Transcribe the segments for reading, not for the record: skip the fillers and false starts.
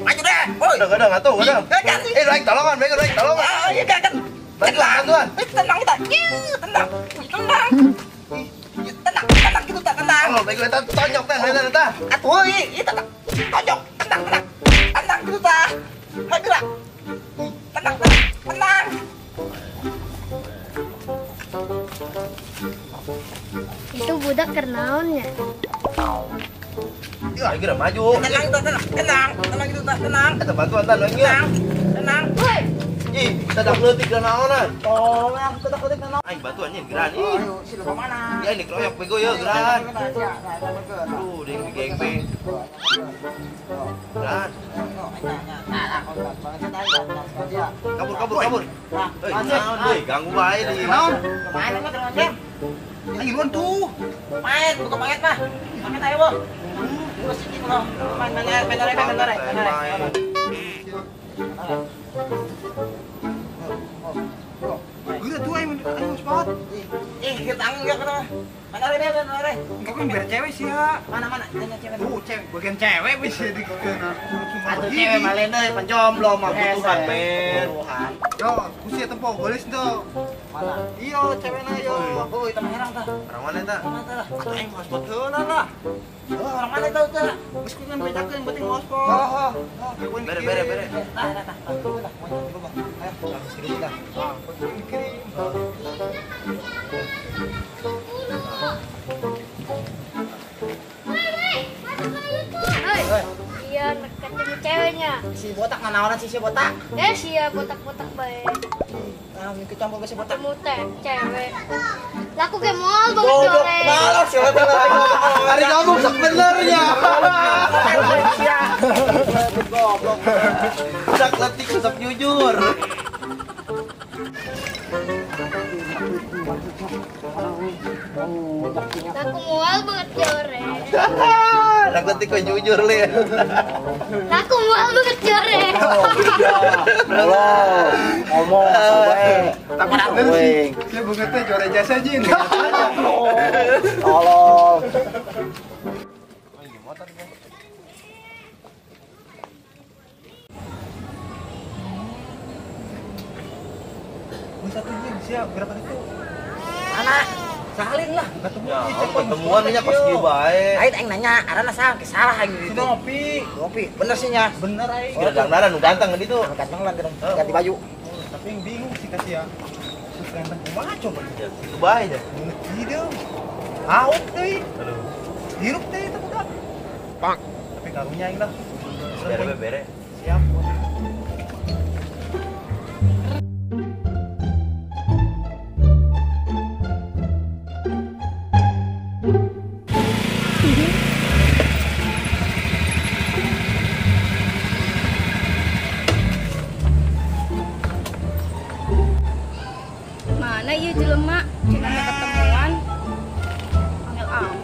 Maju deh. Woi. Kadang atuh, kadang. Rek tolongan, bego rek tolongan. Ah, iya kan. Bantuan. Tenang kita. Tenang. Tenang. Tenang, tenang gitu tak tenang. Oh, bego eta tonjok teh, eta eta. Atuh, ieu tenang. Tonjok, tenang, tenang. Tenang gitu tah. Hayu gerak. Tenang, tenang, tenang. Itu budak kernaonnya. Ya, geura maju. Tenang, tenang, tenang, tenang gitu tah, tenang. Eta bantuan tah, tenang. Tenang. Woi. Ih, tadak leutik naonan. Tolong, tadak leutik naon. Aing bantuan nya geran ih. Ayo, si lupa mana? Ya ini keroyok bego ya geran. Aduh, ding geng Geran. Kabur, kabur, kabur. Hei, naon deui, ganggu wae deui. Naon? Main mah terus. Lagi luan tuh. Main, buka paket mah. Paket ayo, Bo. Terus iki lo. Main, main, main, main, main, main. Udah tuh aing aing spot. Ih, kita enggak kena. Mana re, mana re. Enggak kan biar cewek sih ya. Mana mana tanya cewek. Tuh, cewek bagian cewek bisa dikena. Atuh cewek malen deui penjomblo mah butuhan men. Butuhan. Yo, kusia tempo goles tuh. Mana? Iyo, cewekna yo. Oh, itu mah herang tah. Orang mana eta? Mana tah? Atuh aing hotspot heula lah. Oh, orang mana tah tah? Geus kudu bejakeun yang penting hotspot. Oh, oh. Bere bere bere. Tah, tah, tah. Tah, ayo, kirim lah. Ah, kirim. Hei, iya ketemu ceweknya. Si botak nganaonan sih si botak. Eh, si botak-botak bae. Ah, mikir campur si botak. Ketemu cewek. Laku ge moal banget jore. Balok sih hari ngomong sok benernya. Goblok. Sak letik sok jujur. Aku mual banget jore. Aku letik kok jujur le. Aku mual banget jore. Halo, ngomong sampai. Tapi bener sih, dia bangetnya jore jasa jin. Tolong. Satu jin siap gerakan itu. Mana? Salin lah. Ketemu ya, ketemuan nya pas kieu bae. Aing aing nanya, arana salah ke salah aing Si gitu. Nopi. Ngopi, bener sih nya. Bener aing. Kira dangdaran nu ganteng kan itu. Ganteng lah ganti baju. Tapi yang bingung sih kasih ya. Terus ganteng kumaha coba ya. Itu bae nya. Ngerti deh. Auk deui. Aduh. Hirup deui itu budak. Pak. Tapi karunya aing lah. Bere bere. Siap. Mana ieu jelema cenah teh ketemuan. Angel amat.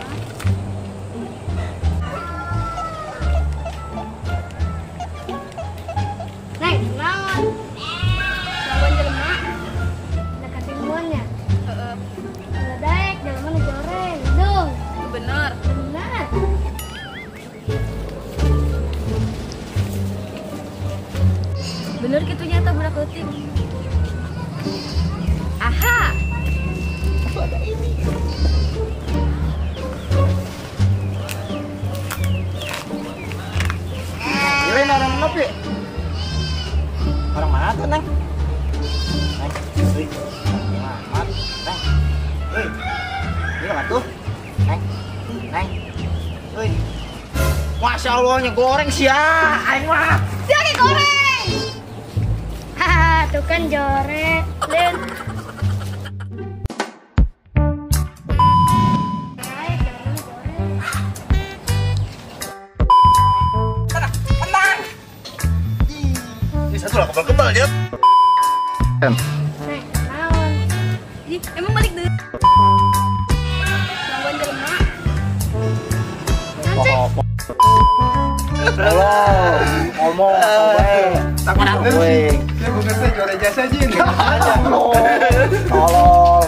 Neng, naon? Lawan jelema. Ada ketemuannya. Heeh. Ulah daek jelema nu goreng. Dung. Itu bener. Bener. Bener kitu nyata budak leutik. Aha. Ada ini. Kirain orang ngopi. Orang mana tuh, Neng? Neng, wih, amat, Neng. Wih, ini mana tuh? Neng, Neng, wih. Masya Allah, nya goreng sih ya, aing mah. Sia ge goreng. Haha, tuh kan jore, Lin. Satu lah kebal-kebal ya. Neng, naon? Ih, emang balik deui. Lawan jelema. Naon sih? Halo, ngomong sampai. Tapi bener sih, dia bangetnya jore jasa jin. Tolong.